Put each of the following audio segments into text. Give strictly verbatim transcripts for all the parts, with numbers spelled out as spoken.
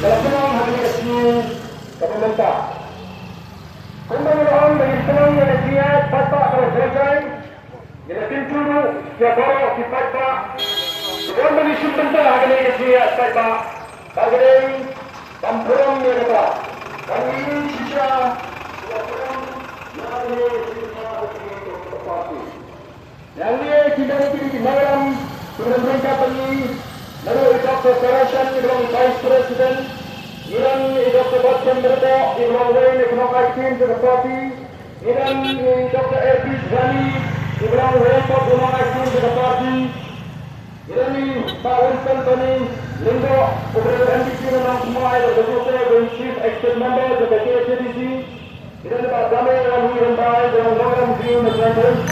Ka la pynlong ha kane ka sngi kaba mynta. Kumba ngi la ong ba ngin pynlong ïa ka jingïaid paidbah kaba jai jai, ngi la kyntu ruh ïa baroh ki paidbah kiba wan ban ïashim bynta ha kane ka jingïaid paidbah, ba ka dei ban burom ïa kata. Ban ïohi shisha ïa ka burom ïa kane ka jingïaid paidbah ka jong ka party. Nangne ki dei ki dei ki nongïalam kiba don ryngkat bad ngi, naduh i Doctor Tarashan, i ba long Vice President, ngi don i Doctor Batchem Myrboh, i ba long uwei na ki nongaiktien jong ka party, ngi don i Doctor Erpis Rani, i ba long uwei pat u nongaiktien jong ka party, ngi don i Bah Winston Tony Lyngdoh, u ba dei u M D C na Nongthymmai bad uba dei u Chief Executive Member jong ka K H A D C, ngi don i Bah Dame Wanhee Rymbai, ba long nongïalam jong ngi na Jaintia Hills.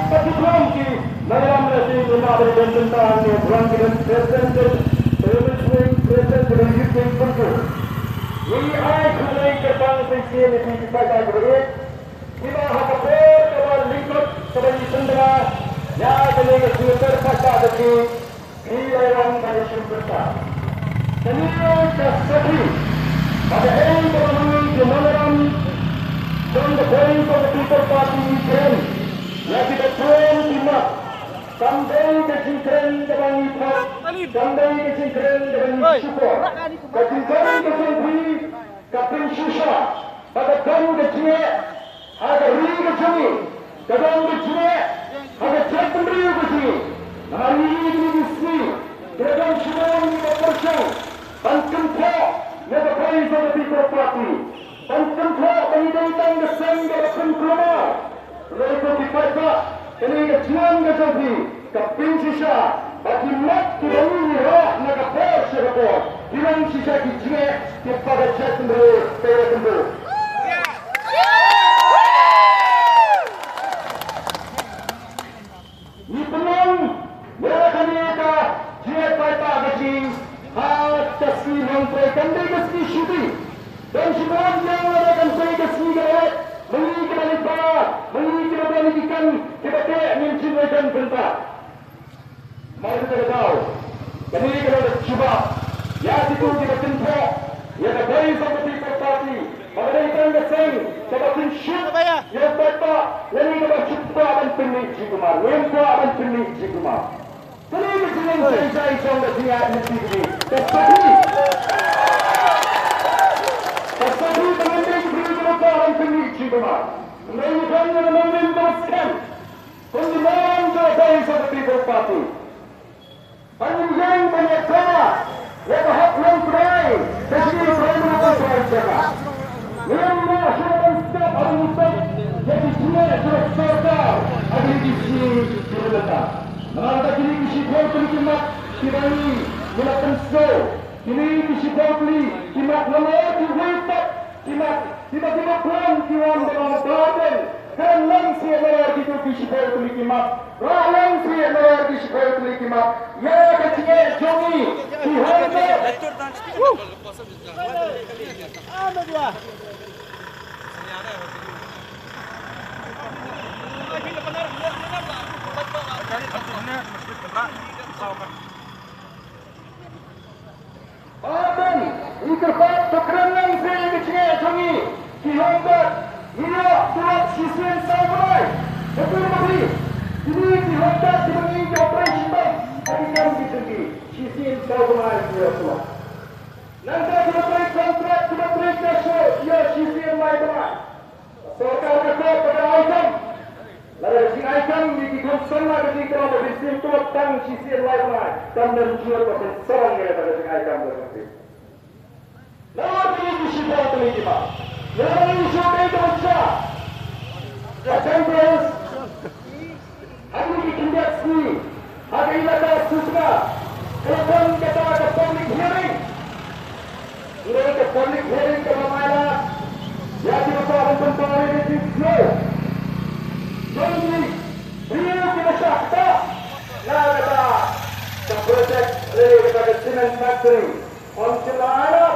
Bad ki khun ki nongïalam lehse ki mah ba ki don bynta hangne, ba ki don president jong ka Women's Wing, president jong ka Youth Wing, kumta. Ngi ai khublei kyrpang shisien ïa phi ki paidbah kiba ïeit, kiba ha ka por kaba lyngkot kaba ngi pynbna ïa kane ka jingïatai paidbah ka jong ngi, phi la wan ban ïashim bynta. Kane ka sakhi ba kaei kaba ngi ki nongïalam jong ka Voice of the People Party ngi kren ïa kiba bun ki mat. Kam dei ka jingkren kaba ngi thok, kam dei ka jingkren kaba ngi shukor. Ka jingkren ka jong phi ka pynshisha ba ka don ka jingeh ha ka ri ka jong ngi, ka don ka jingeh ha ka jaitbynriew ka jong ngi. Namar ngi ïohi kine ki sngi ki la don shibun kiba pyrshang ban kynthoh ïa ka Voice of the People Party, ban kynthoh ba ngi dei tang ka seng kaba pynkulmar. Hynrei ko ki paidbah, kane ka jingwan ka jong phi ka pynshisha ba ki mat kiba ngi rah na ka por sha ka por ki long shisha ki jingeh kiba ka jaitbynriew ka ïakynduh. Ngi pynlong ïa kane ka jingïaid paidbah ka jong ngi ha ka sngi Longpreh, kam dei ka sngi shuti. Don shibun ïa lada kan dei ka sngi kaba lait, ma ngi kiba leit para, ma ngi kiba don ki kam kiba teh, ngin shym leit don bynta. Namar kata ka daw, kane ka long ka jubab ïa kito kiba kynthoh ïa ka Voice of the People Party ba ka dei tang ka seng kaba kynshoh ïa u paidbah lane kaba shu kwah ban pynmih jingkulmar. Ngim kwah ban pynmih jingkulmar. Kane ka jinglong jai jai jong ka jingïaid lynti kane ka sakhi, ka sakhi ba ngim dei ki briew kiba kwah ban pynmih jingkulmar. Hynrei ngi don ïa ka nongrim kaba skhem kum ki nongïalam jong ka Voice of the People Party. Ban ïeng ban ïa ka, ïa ka hok longkmie ka jong ngi, Prime Minister Prime Jaka. Ngim lah shuh ban stop, ban stop ïa ki jingeh jong ka sorkar ha kine ki sngi kiba mynta. Namar kata kine ki shiphew tylli ki mat kiba ngi, ngi la pynsngew, kine ki shiphew tylli ki mat nalor kiwei pat ki mat kiba kiba khun ki wan ban long burden. Kren lang seh nalor kito ki shiphew tylli ki mat. Rah lang seh nalor ki shiphew tylli ki mat ïa ka jingeh jong ngi ki hynmen. Ba ban, ngi kyrpad to kren lang seh ïa ka jingeh jong ngi. Ki long bad, ngi ïoh tulop shisien saw bnai. Kata ka mut, kine ki long bad kiba ngi ïoh trei shitom ha ki kam ki jong ki. Shisien saw bnai ngi ïoh tulop. Nangta kiba trei kontrak, kiba trei cashier, ïoh shisien lai bnai. Sorkar ka kot ba ka ai kam. Lada ka jingai kam, ngi ki khun samla ka jingkyrpad ba phin shim tulop tang shisien lai bnai. Kam don jingmut ba phin sarong ïa kata ka jingai kam ka jong phi. Namar kine ki shiphew tylli ki mat, lada ngi shu dei ka bacha ka Jaintia Hills, ha kine ki khyndiat sngi, ha ka elaka Susna, ka la don kata ka public hearing. Hynrei ka public hearing ka lam ailad ïa kiba kwah ban pynpaw ïa ka jingkiew jong ki briew kiba shah ktah na kata ka project lane kata ka cement factory. Ym shym la ailad.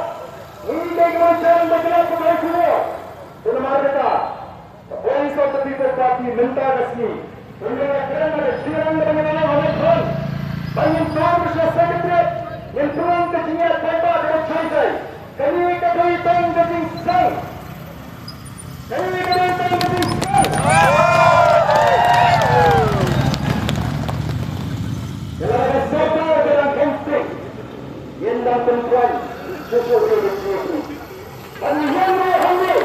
Ngi dei kiba jan ba ki la pynhoi khubor. Te namar kata, ka Voice of the People Party mynta ka sngi, ngi la kren ha ka jingïalang kaba ngi la long ha Umrangso, ba ngin tur sha Secretariat, ngin pynlong ka jingïaid paidbah kaba jai jai. Ban ïa ruh hangne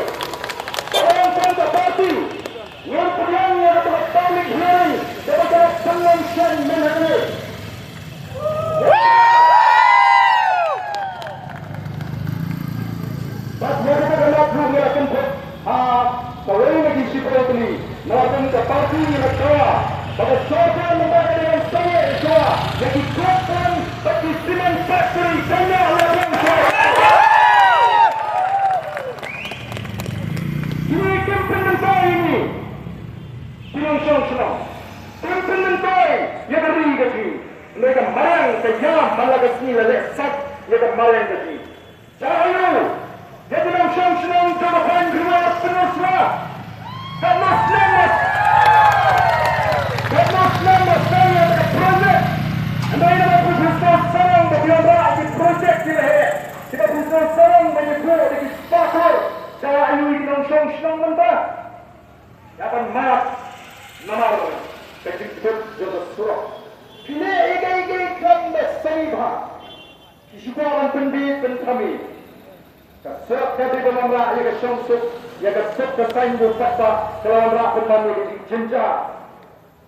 ba la wan ka party, ngin pdiang ïa kata ka public hearing kaba ka la pynlong shen mynhangne. Bad ïa kata ka lad ruh ngi la kynthoh ha kawei na ki shiphew tylli. Namar ba ka party ngi la dawa ba ka sorkar mynta ka dei ban sangeh ïa ka, ïa ki coke plant bad ki cement factory kane ha la biang sha. Kine kim pynmyntoi ïa ngi ki nongshong shnong. Kim pynmyntoi ïa ka ri ka jong ngi. Hynrei ka mariang ka ïam man la ka sngi la leh sat ïa ka mariang ka jong ngi. Sa aïu ïa ki nongshong shnong jong ka thaiñ Ri Bhoi Pynnoh Sla? Katno snem ba, katno snem ba sdang ïa ka project? Hynrei namar phi sngewsarong ba phi wanrah ïa ki project kiba heh, kiba phi sngewsarong ban ïathuh da ki spakor, sa aïu ïa ki nongshong shnong mynta? Ïa ban mad namar ka jingkut jong ka surok. Phi leh ïa kaei kaei khlem da sani bha. Ki shu kwah ban pynbieit pynthame. Ka surok ka dei ban wanrah ïa ka shongsuk, ïa ka suk ka saiñ, ka paidbah, ka la wanrah pynban ïa ka jingjynjar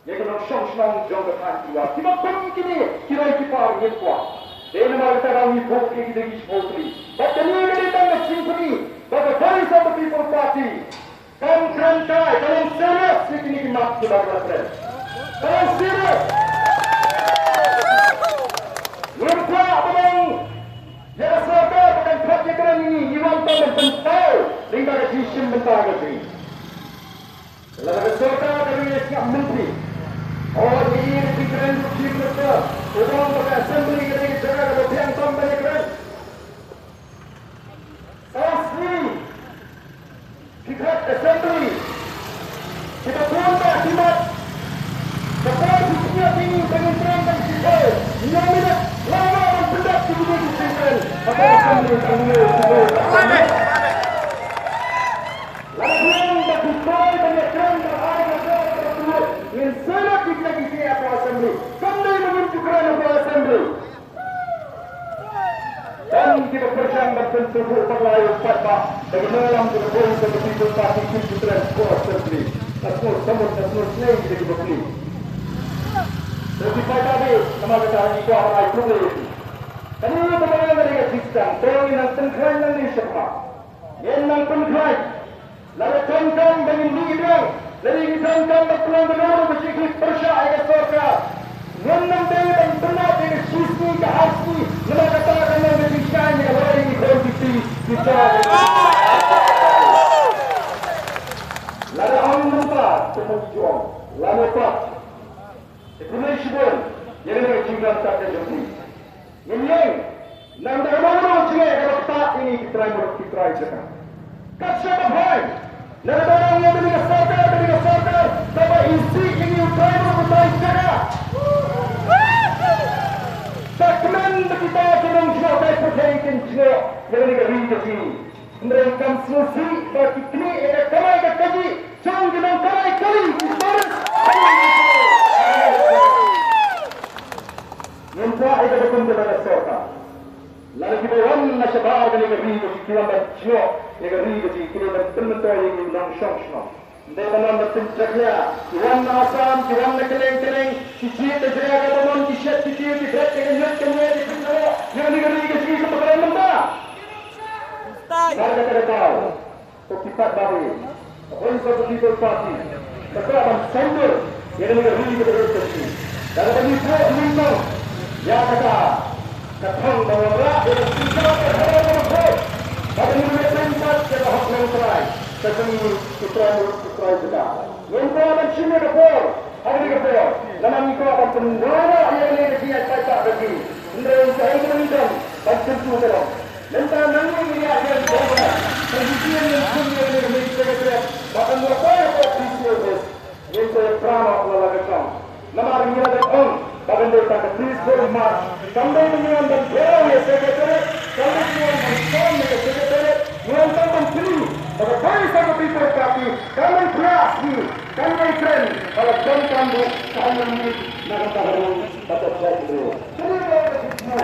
ïa ki nongshong shnong jong ka thaiñ Ri Bhoi. Kiba kum kine ki roi ki par ngim kwah. Dei namar kata ka daw ngi buh ïa kita ki shiphew tylli. Bad kane ka dei tang ka jingpyni ba ka Voice of the People Party kan kren kai, kan long serious ïa kine ki mat kiba ka la kren. Kan long serious. Ngim kwah ba long ïa ka sorkar ba kan khot ïa kren ïa ngi, ngi wan tang ban pynpaw lyngba ka jingshim bynta ka jong ngi. Lada ka sorkar ka ïa sngap mynta, oh, ngi ïa ka jingkren ruh Chief Minister u ong ba ka assembly ka dei ka jaka kaba biang tam ban ïa kren. Saw sngi phi khot assembly, phi da bun ba ki mat. Ka por phi pynïap ïa ngi ba ngin kren tang shiphew hynñiew minit, la wan ban pyndap ïa kine ki jingkren ha ka assembly tang hynñiew shiphew. Lada phi ong ba phi trei ban ïa kren ba ai ka jingkren, ngin sngewthuh ïa kine ki jingkren ha ka assembly. Kam dei ba ngin ju kren ha ka assembly. Don kiba pyrshang ban pynsngewthuh bakla ïa u paidbah ba ki nongïalam jong ka Voice of the People Party kim ju kren ha ka assembly. Ka sngew samut, ka sngew sneng kita kiba plie. Te ki paidbah, namar kata ngi kwah ban ai khublei ïa phi. Kane ka dei ka jingstad, to ngin nang pynkhlaiñ nangne shakhmat. Ngin nang pynkhlaiñ. Lada donkam ba ngin mih biang, lada ngi donkam ban pynlong kano kano ka jingkit pyrshah ïa ka sorkar, ngin ym dei ban pynlong ïa ka shisngi ka arsngi, namar kata kan long ka jingshngaiñ ïa ka lawei, ki khun ki kti, ki jong. Lada ong mynta, te ngi ju ong lano pat. Te khublei shibun ïa kane ka jingdon kat ka jong phi. Ngin ïeng, nang da kano kano ka jingeh kaba ktah ïa ngi ki trai muruk ki trai jaka. Kat shaba phai, nang da kano ïa kane ka sorkar, kane ka sorkar kaba isih ïa ngi u trai muruk u trai jaka. Sa kmen ba kita ki nongjngoh kai pyrthei kin jngoh ïa kane ka ri ka jong ngi. Hynrei kam sngewsih ba ki knieh ïa ka kamai ka kajih jong ki nongkamai kali ki tourist. Ngim kwah ïa kaba kum kane ka sorkar. Lada kiba wan na shabar kane ka ri ka jong ngi ki wan ban jngoh ïa ka ri ka jong ngi, ki dei ban pynmyntoi ïa ngi nongshong shnong. Ym dei ban wan ban pynjakhlia. Ki wan na Assam, ki wan na kylleng kylleng, ki jied na jaka kaba mon, ki shet ki kiew, ki bret ïa ka ñiut ka ñieh, ki pynïaroh ïa kane ka ri ka jong ngi kumba ka long mynta. Namar kata ka daw, ko ki paidbah, ka Voice of the People Party ka kwah ban saiñdur ïa kane ka ri kaba ïeit ka jong ngi. Da kaba ngi buh lyngkot ïa kata ka thong ban wanrah ïa ka synshar ka khadar kaba khuid, kaba ngin ïa pynbat ïa ka hok longtrai ka jong ngi ki trai muruk ki trai jaka. Ngim kwah ban shim ïa ka por ha kane ka por, namar ngi kwah ban pynwanrah ïa kane ka jingïaid paidbah ka jong ngi. Hynrei kaei kaba ngi don ban kyntu ka long, mynta nangne ngi ïaid ïa ka jong ka, ka jingïaid ïa ka jong ka secretariat, ba kan ïa poi hapoh D C office. Ngin sa ïa pra noh la la ka shong. Namar ngi la dep ong ba kan dei tang ka peaceful march. Kam dei ba ngi wan ban ghew ïa ka secretariat, kam dei ba ngi wan ban storm ïa ka secretariat. Ngi wan tang ban kylli ba ka Voice of the People Party kan ym pynïaid sngi, kan ïai kren ba la donkam buh ka hynñiew minit na ka bynta ka ri bad ka jaitbynriew. Kane ka long ka jingthmu.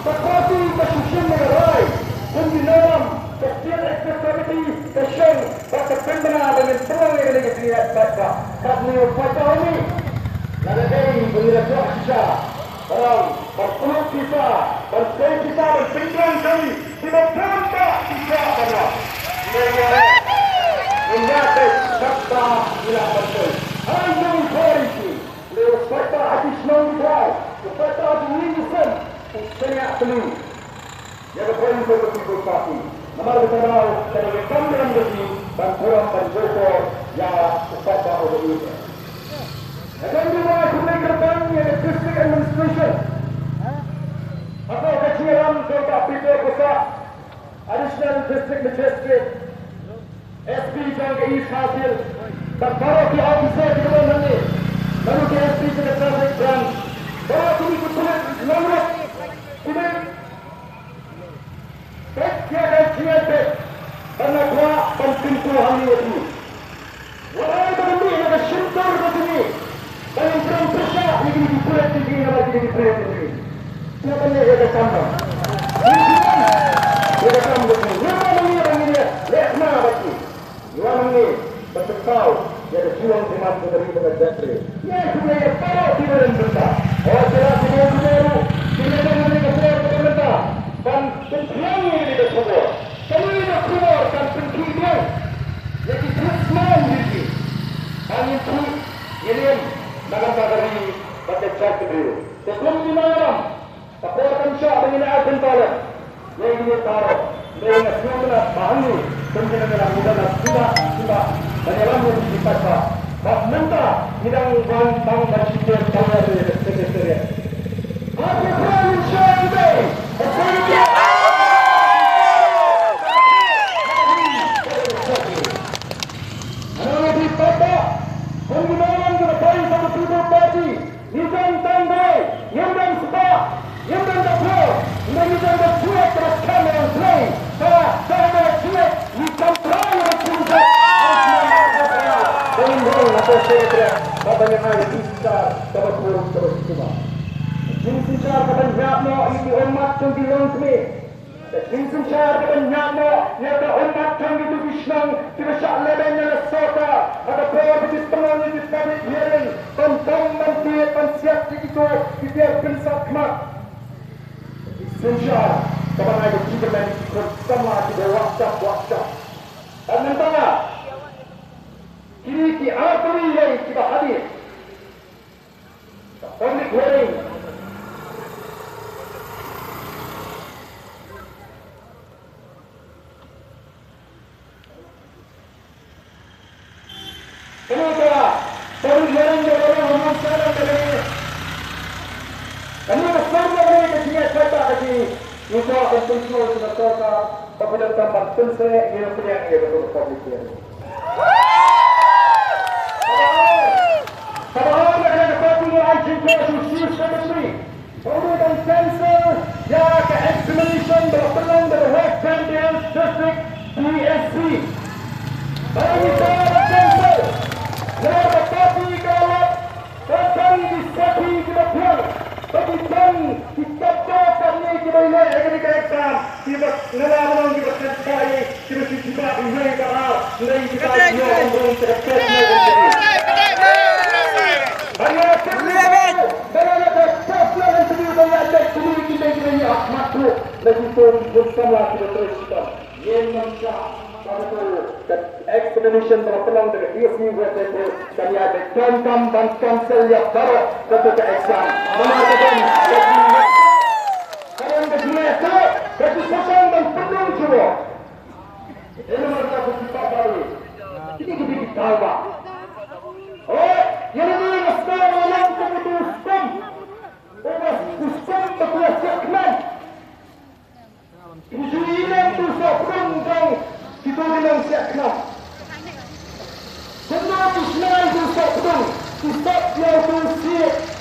Ka party ka shisien na ka rai, kum ki nongïalam, ka State Executive Committee ka shong bad ka pynbna ba ngin pynlong ïa kane ka jingïaid paidbah. Katne u paidbah une, lada dei ba ngi la kwah shisha ban ong, ban pynlut pisa, ban sei pisa, ban pynbiang kali, kiba bun bah ki kwah ban ong. Ngi ïa, ngi ïa, kata ngi lah ban sei. Ai jong i party ki. Lei u paidbah ha ki shnong ki thaw, u paidbah ha ki ïing ki sem, u shaniah kylli ïa ka Voice of the People Party. Namar kata ka daw ka dei ka kam ka jong ngi ban burom ban jurkor ïa u paidbah uba ïeit. Nga kyrpad ban ai khublei kyrpang ïa ka District Administration, hapoh ka jingïalam jong Bah Peter Bosah, Additional District Magistrate, S P jong ka East Khasi Hills, bad baroh ki officer kiba don hangne, naduh ka S P jong ka Traffic Branch, baroh kine ki pulit nongrep, kine peit ïa ka jingïaid beit, bad nga kwah ban kyntu hangne ïa phi. Wat ai ba ka mih na ka shyntur ka jong ngi ba ngin kren pyrshah ïa kine ki pulit jong ngi, namar kine ki pulit jong ngi. Ïa ban leh ïa ka kam ba, ïa ka kam jong ngi, ïa ban leh, ïa ban leh, leh khana bad ki. Ïa ban leh ban pynpaw ïa ka jinglong jingman jong ka ri bad ka jaitbynriew. Ïa khublei ïa baroh kiba don bynta. Hooid, ïa la kiba don bynta ruh, ki leh ka kam kaba don bynta ban pynphriang ïa kane ka khubor. Kane ka khubor kan pynkhih biang ïa ki khristan jong ngi. Ba ngin khuid, ngin im na ka bynta ka ri bad ka jaitbynriew. Te kum ki nongïalam, ka por kam shah ba ngin ai bynta lem ïa kine baroh. Hynrei nga sngewtynnat ba hangne kum ki nongïalam ngi dang sngewbha sngewbha ban ïalam ïa ki paidbah. Bad mynta ngi dang wan tang ban shim palat ïa ka Secretariat. Ngi don tang dei, ngim don spah, ngim don ka por, ngim don ka por ka skhem ïa U Blei. Ka dei ka jingngeit, ngi kam trai ïa ka jingngeit. Ba ngin rung na ka Secretariat, ba ban ïa ai ka jingsynshar kaba pur kaba shisha. Ka jingsynshar kaba ñiap noh ïa ki ummat jong ki longkmie. Ka jingsynshar kaba ñiap noh ïa ka ummat jong kito ki shnong kiba shah lehbeiñ ïa la sorkar ha ka por ba ki pynlong ïa ki public hearing ban dom ban tied ban siat ïa kito ki tiar pynsad khmat. Ka jingsynshar kaba ai ka jingkyrmen ïa ki khun samla kiba wah shap wah shap. Bad mynta kine ki artylli wei kiba hadien. Public hearing. Kane ka public hearing ka dei ha Mawsynram ka dei. Kane ka sor ka dei ka jingïaid paidbah ka jong ngi. Ngi kwah ban pynsngew sha ka sorkar ba phi donkam ban pynsngew ïa ka pdiang ïa ka public hearing. Kaba ar, kaba ar na ka party ngi ai jingkhuslai sha u Chief Secretary ba u dei ban cancel ïa ka examination ba la pynlong da ka West Jaintia Hills District P S C. Ba ngi kwah ban cancel namar ka party ka la lap ba don ki sakhi kiba biang, ba ki don ki doctor katne kiba ïaleh ïa kane ka exam, kiba ngi la ban ong kiba test pass, kiba shu jubab iwei ba ar, hynrei kiba ïoh ban rung sha ka personal interview. Ba ïa ka personal, ba ïa ka personal interview ba ïa ka kine kiba ïa khmat ruh na kito ki khun samla kiba trei shitom. Ngim shah ba kato ka examination ba la pynlong da ka D S C West Jaintia Hills kan ïa ka donkam ban cancel ïa baroh kato ka exam. Namar ka don ka jingeh, ka don ka jingeh ka jingeh ka jingeh ban pynlong jubor. Ïa namar ka jingeh ba baroh kine ki dei ki daw ba. Oh, ïa namar ka sdang ïa lang kum uto u skum. Uba u skum ba ki ïa siat kmen. Ki ju ïaleh uto u sohpdung jong kito ki nongsiat khnang. Kumno ki shna ïa uto u sohpdung, ki sop ïa uto u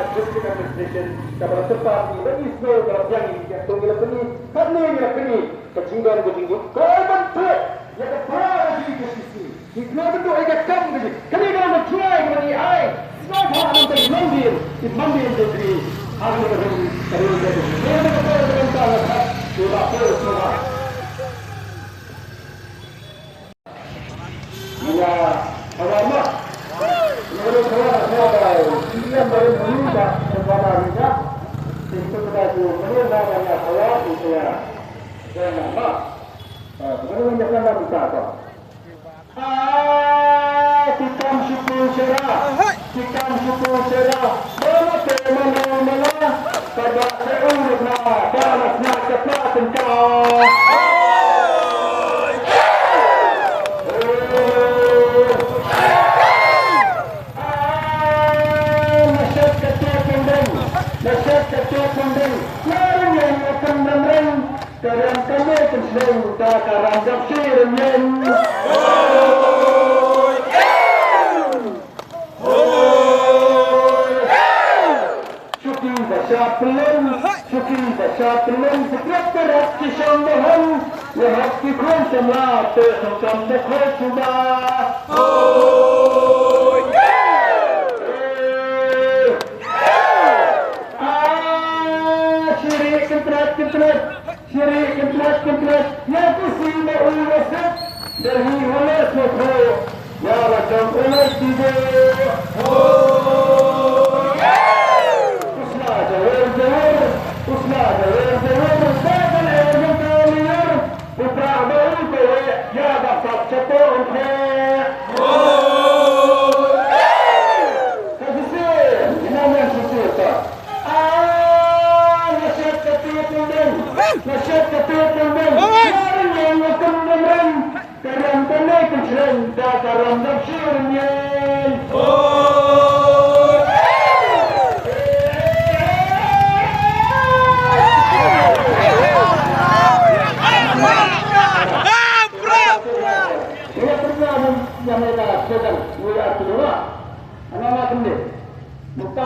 ka district administration kaba la syrpan ïa ngi, la ngi sngew ba la biang ïa ngi, ïa ngi la pyni, katne ngi la pyni ka jingdon ka jingdon. Ko ban peit ïa ka para ka jingdon ka shisien. Ki khlem ban duh ïa ka kam ka jong ki. Kane ka long ka trai kaba ngi ai. Sngewbha nangta ki mandien, ki mandien jong ki. Ha kane ka ri, ka ri ka jong ki. Kane ka por ka dang tang ka ki ba poi sngewbha. Ïa, hawa ma. Ïa, hawa ma, hawa ma. Ki ïa ma ri ma ri ba, ba ma ri ba. Ki tu ka tu ma ri ba ma ri hawa, ki ïa. Ïa ma. Ah, ma ri ïa ka ma ri ba. Ah, tikam shuku shera, tikam shuku shera, mala te mala mala, kada te urna, bala sna kata tengka. Ah, nashat kata tengdeng, nashat kata tengdeng, lalu yang akan menreng. Ka ram ka mei kan sleng, ta ka ram dap shi ram yen. Shuki ba sha pyllen, shuki ba sha pyllen, sekrep perat ki shong ba hon, ya hap ki khun samla, te song kam da khoi suba. Ah, shiri kentrat kentrat. Shiri kentrat kentrat, ïa ki si ba u la sep. Delhi hole sopho, ïa la jong u la tibo. Usla jawer jawer, usla jawer jawer, ba kan er jong ka liar. U pra ba u ko we, ïa ba sap chapo un khe. Ka sisi, ina men sisi ta. Ah, nashat kata tengdeng, nashat kata tengdeng. Oi! Ïa ring ïa kum deng ring. Ka ram ka nei ka shleng, da ka ram dap shi rim yen. Oi!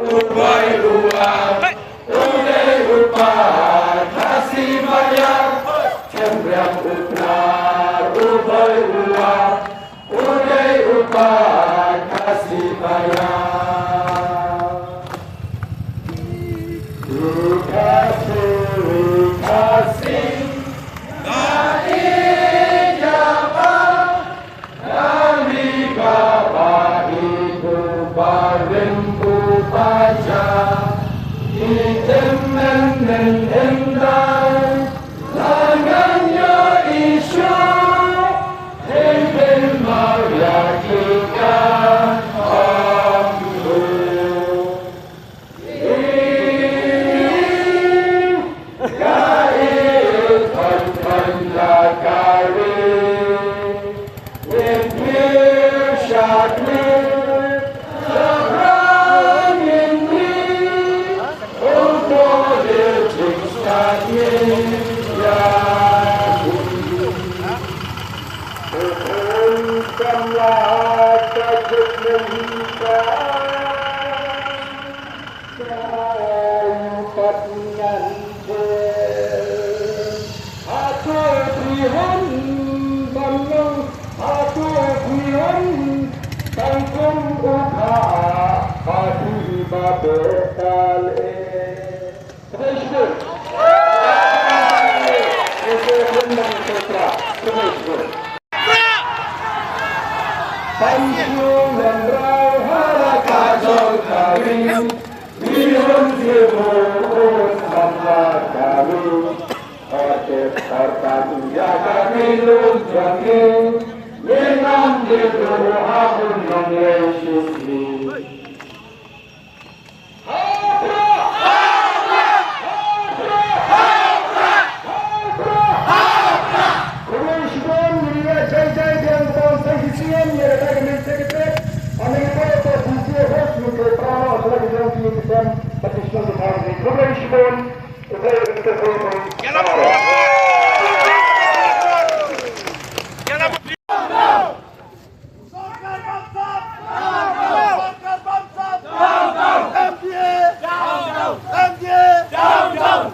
Ubai uba, u dei u paid Khasi Payar, Hembriang u Pnar, ubai uba, u dei u paid Khasi Payar. U Khasi, u Khasi, na i jaba. Kali kaba ibu barim bu baja, i temen nen endai, langan yo isu, hei hei maria kita ambu.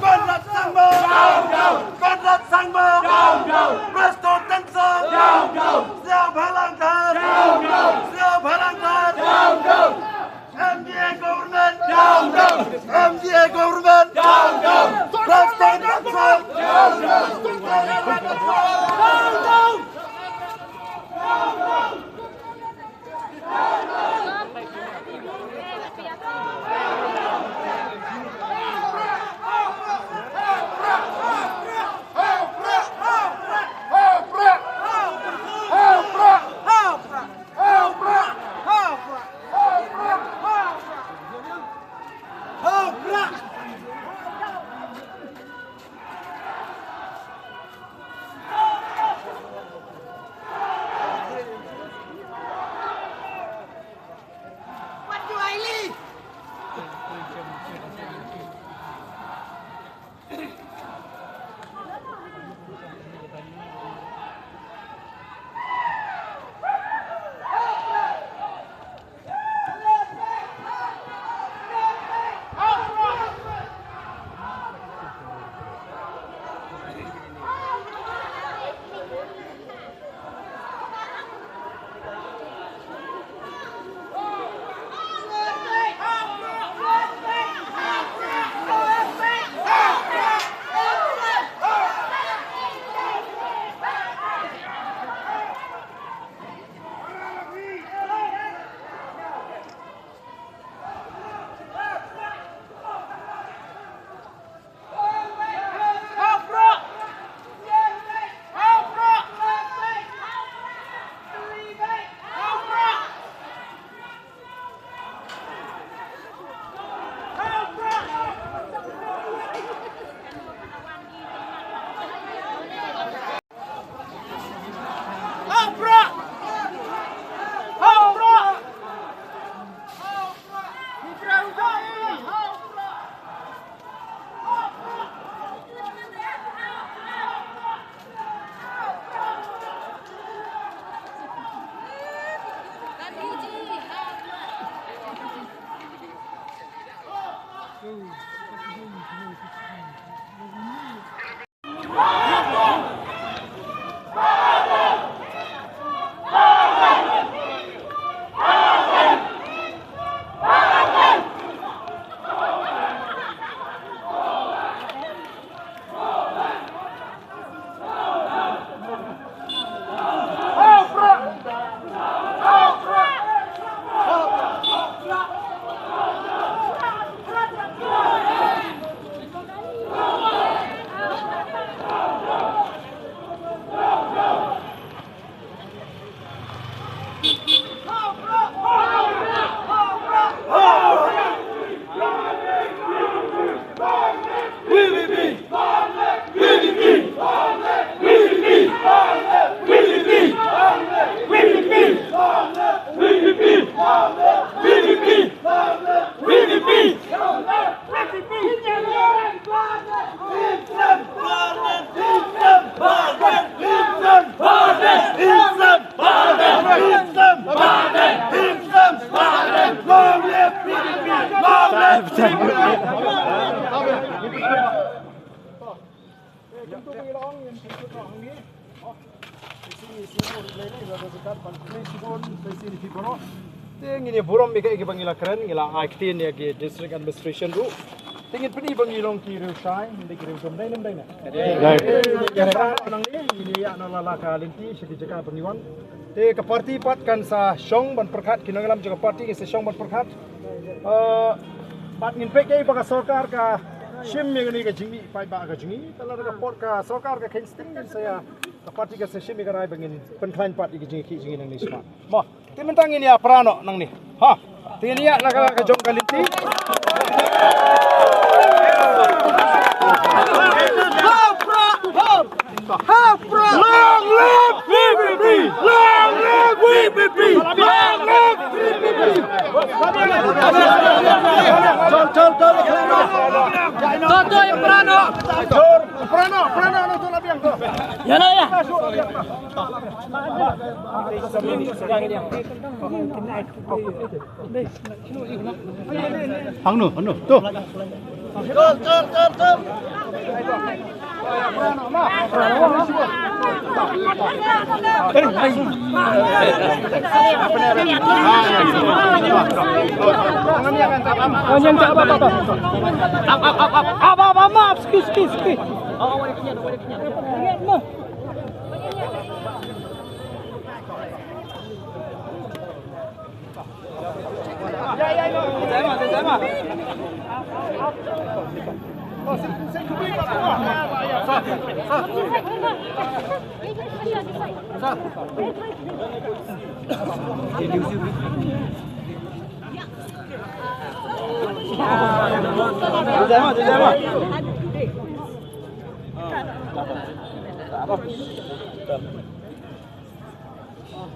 Conrad Sangma! Conrad Sangma! Presto Tynsong! Sniawbhalang Dhar! Sniawbhalang Dhar! M D A government! M D A government! Presto Tynsong! Te ngin ïa burom ïa kaei kaba ngi la kren, ngi la ai ktien ïa ki district administration ruh. Te ngin pyni ba ngi long ki riew shai, ngin dei ki riew dum dei nem dei ne. Dei. Ngin ïa noh la la ka lynti sha ki jaka ba ngi wan. Te ka party pat kan sa shong ban pyrkhat, ki nongïalam jong ka party ki sa shong ban pyrkhat. Eh, pat ngin peit kaei ba ka sorkar ka shim ïa kane ka jingmih paidbah ka jong ngi. Te lada ka por ka sorkar ka kheiñ sting ngin sa ïa, ka party ka sa shim ïa ka rai ba ngin pynkhlaiñ pat ïa ka jingïakhih jong ngi nangne shakhmat. Mo, te mynta ngin ïa pra noh nangne. Ha. Te ngin ïa la ka, la ka jong ka lynti. Long live V P P! Long live V P P! Long live V P P! Chal, chal, chal. Prano, prano, prano, tu la biang tu. Ya, ya. Hangno, hangno, to. Up, up, up, up, up, up, up, up, excuse, excuse, excuse.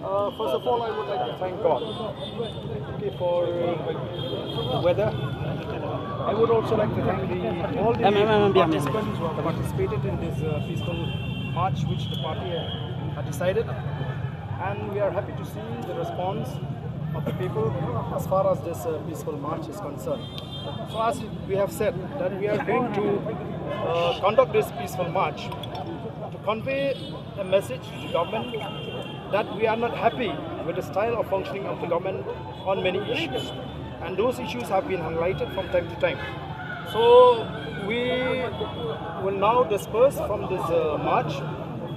Uh, first of all, I would like to thank God, okay, for the weather. I would also like to thank the, all the participants who have participated in this, uh, peaceful march which the party had decided. And we are happy to see the response of the people as far as this, uh, peaceful march is concerned. So as we have said that we are going to, uh, conduct this peaceful march to convey a message to the government that we are not happy with the style of functioning of the government on many issues. And those issues have been highlighted from time to time. So we will now disperse from this, uh, march,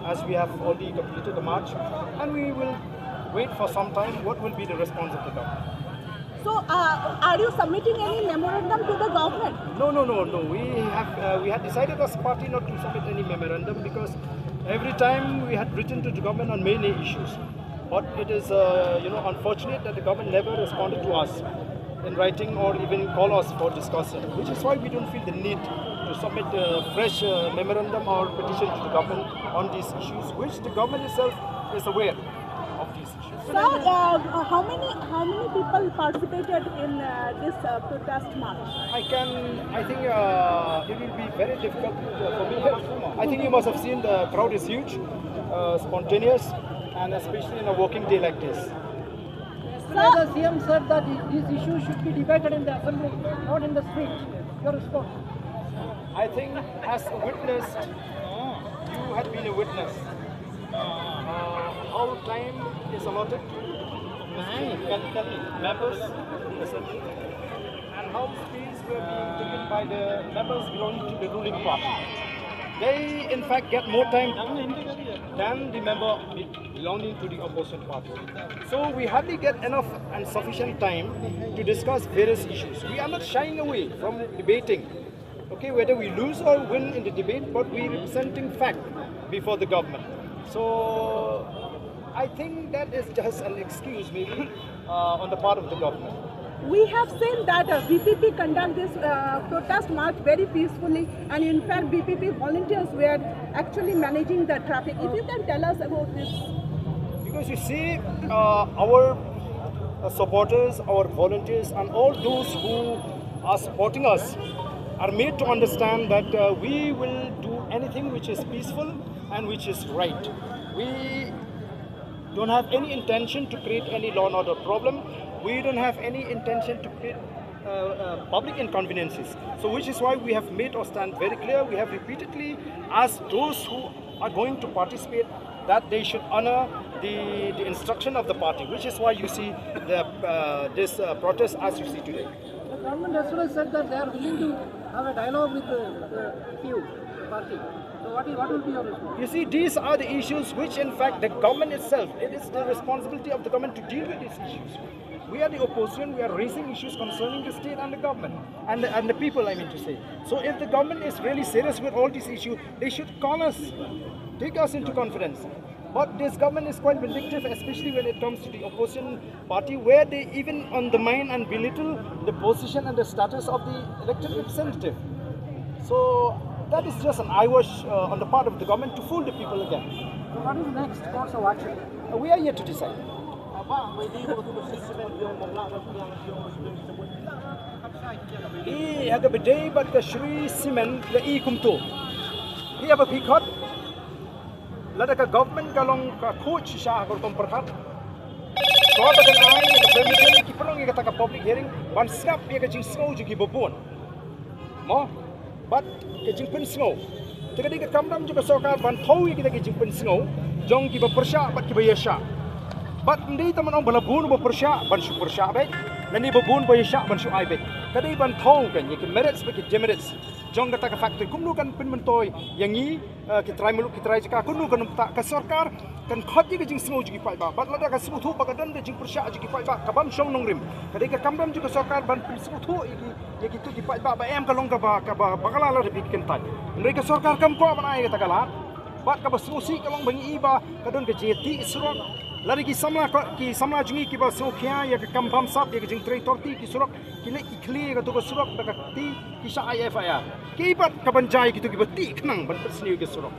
as we have already completed the march, and we will wait for some time what will be the response of the government. So, uh, are you submitting any memorandum to the government? No, no, no, no. We have, uh, we had decided as a party not to submit any memorandum because every time we had written to the government on many issues. But it is, uh, you know, unfortunate that the government never responded to us in writing or even call us for discussion, which is why we don't feel the need to submit a fresh, uh, memorandum or petition to the government on these issues, which the government itself is aware of these issues. Sir, uh, uh, how many, how many people participated in, uh, this, uh, protest march? I can, I think, uh, it will be very difficult, uh, for me. I think you must have seen the crowd is huge, uh, spontaneous, and especially in a working day like this. Sir, the C M said that these issues should be debated in the assembly, not in the street. Your response? I think as a witness, you had been a witness. Uh, how time is allotted to members in the assembly and how space were being taken by the members belonging to the ruling party. They, in fact, get more time than the member belonging to the opposition party. So we hardly get enough and sufficient time to discuss various issues. We are not shying away from debating. Okay, whether we lose or win in the debate, but we representing fact before the government. So I think that is just an excuse, maybe, uh, on the part of the government. We have seen that, uh, V P P conduct this, uh, protest march very peacefully, and in fact, V P P volunteers were actually managing the traffic. If you can tell us about this. Because you see, uh, our, uh, supporters, our volunteers, and all those who are supporting us are made to understand that, uh, we will do anything which is peaceful and which is right. We don't have any intention to create any law and order problem. We don't have any intention to create, uh, uh, public inconveniences. So which is why we have made our stand very clear. We have repeatedly asked those who are going to participate that they should honor the, the instruction of the party, which is why you see the, uh, this, uh, protest as you see today. The government has always said that they are willing to have a dialogue with the, the P U, the party. So what is, what will be your response? You see, these are the issues which, in fact, the government itself, it is the responsibility of the government to deal with these issues. We are the opposition, we are raising issues concerning the state and the government, and the, and the people, I mean to say. So if the government is really serious with all these issues, they should call us, take us into confidence. But this government is quite vindictive, especially when it comes to the opposition party, where they even undermine and belittle the position and the status of the elected representative. So that is just an eyewash, uh, on the part of the government to fool the people again. So what is the next course of action? Uh, we are yet to decide. I ha kaba ïadei bad ka Shree Cement la i kumto. I ha ba phi khot, lada ka government ka long ka khuid shisha ha ka rukom pyrkhat, to ba kan ai ïa ka permission ki pynlong ïa kata ka public hearing ban sngap ïa ka jingsngew jong kiba bun. Mo, bad ka jingpynsngew. Te ka dei ka kamram jong ka sorkar ban thew ïa kita ki jingpynsngew jong kiba pyrshah bad kiba ïaishah. Bad ym dei tang ban ong ba la bun ba pyrshah ban shu pyrshah beit, lane ba bun ba ïaishah ban shu ai beit. Ka dei ban thew kan ïa ki merits bad ki demerits jong kata ka factory. Kumno kan pynmyntoi ïa ngi, eh, ki trai muluk ki trai jaka, kumno kan ym ktah. Ka sorkar kan khot ïa ka jingsngew jong ki paidbah. Bad lada ka sngewthuh ba ka don ka jingpyrshah jong ki paidbah ka bym shong nongrim, ka dei ka kamram jong ka sorkar ban pynsngewthuh ïa ki, ïa kito ki paidbah ba em ka long kaba, kaba bakla lada phi kyntait. Hynrei ka sorkar kam kwah ban ai kata ka lad. Bad kaba sngewsih ka long ba ngi i ba ka don ka jingïatieh surok. Lada ki samla ko, ki samla jong ngi kiba sngewkhia ïa ka kam bamsap ïa ka jingtrei torti ki surok, ki leit ki khlieh ïa kato ka surok da ka kti, ki shah ai F I R. Ki bad ka ban jia ïa kito kiba tih khnang ban pynsniew ïa ka surok.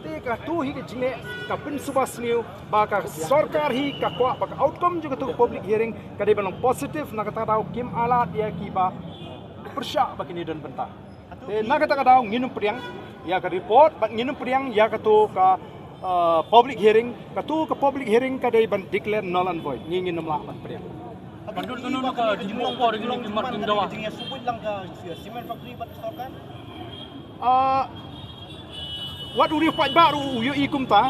Te kato hi ka jingleh ka pynsuba sniew ba ka sorkar hi ka kwah ba ka outcome jong kato ka public hearing ka dei ban long positive, na kata ka daw kim ailad ïa kiba pyrshah ba kin ïadon bynta. Te na kata ka daw ngin ym pdiang ïa ka report bad ngin ym pdiang ïa kato ka, uh, public hearing. Kato ka public hearing ka dei ban declare null and void. Ngi ngin ym lah ban pdiang. Ban don kano kano ka jingmong por ngi ki mar kin dawa. Jingïasubut lang ka cement factory bad ka sorkar. Ah, wat u riew paidbah ruh u ïohi kumta.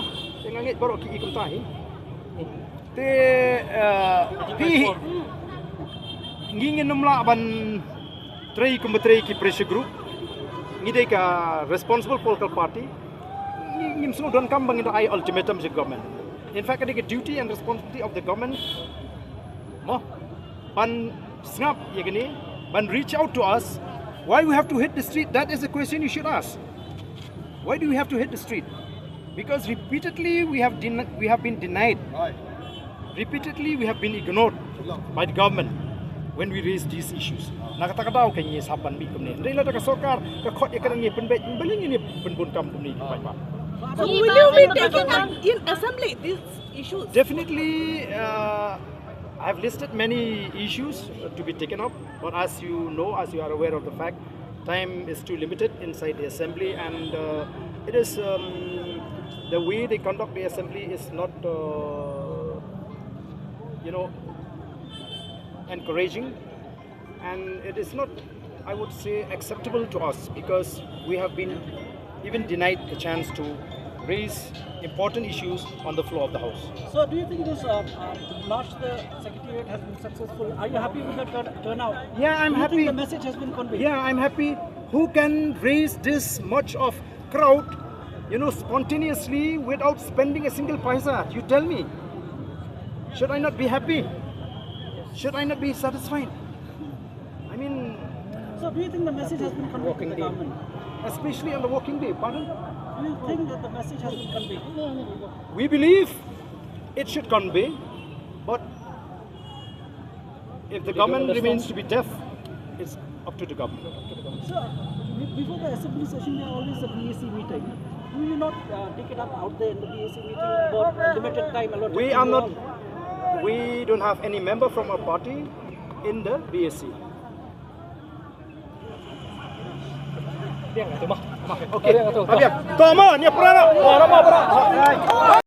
Te nga ngeit baroh ki i kumta hi. Te, eh, phi, ngi ngin ym lah ban trei kumba trei ki pressure group. Ngi dei ka responsible political party. Ngi, ngim sngewdonkam ba ngin da ai ultimatum sha government. In fact, ka dei ka duty and responsibility of the government, mo, ban sngap ïa kane, ban reach out to us. Why we have to hit the street? That is the question you should ask. Why do we have to hit the street? Because repeatedly we have den-, we have been denied. Repeatedly we have been ignored by the government when we raise these issues. Na kata ka daw ka ngi sngewsih ban mih kumne. Hynrei lada ka sorkar ka khot ïa ka ngi pynbeit, balei ngin ïa pynbun kam kumne ki paidbah. So will you be taking up in assembly these issues? Definitely, uh, I have listed many issues, uh, to be taken up, but as you know, as you are aware of the fact, time is too limited inside the assembly, and, uh, it is, um, the way they conduct the assembly is not, uh, you know, encouraging, and it is not, I would say, acceptable to us because we have been even denied the chance to raise important issues on the floor of the House. So, do you think this, uh, uh, march to the secretariat has been successful? Are you happy with the turn-, turnout? Yeah, I'm happy. Do you think the message has been conveyed? Yeah, I'm happy. Who can raise this much of crowd, you know, spontaneously without spending a single paisa? You tell me. Should I not be happy? Should I not be satisfied? I mean, so do you think the message has been conveyed to the government? Especially on the working day, pardon? Do you think that the message has been conveyed? We believe it should convey, but if the government remains to be deaf, it's up to the government. So, be-, before the assembly session, there are always a B A C meeting. Do you not, uh, take it up out there in the B A C meeting about the limited time allotted to you all? We are not, we don't have any member from our party in the B A C. Biang tu mah. Okay. Biang tu. Biang. Tu mah, ni pura.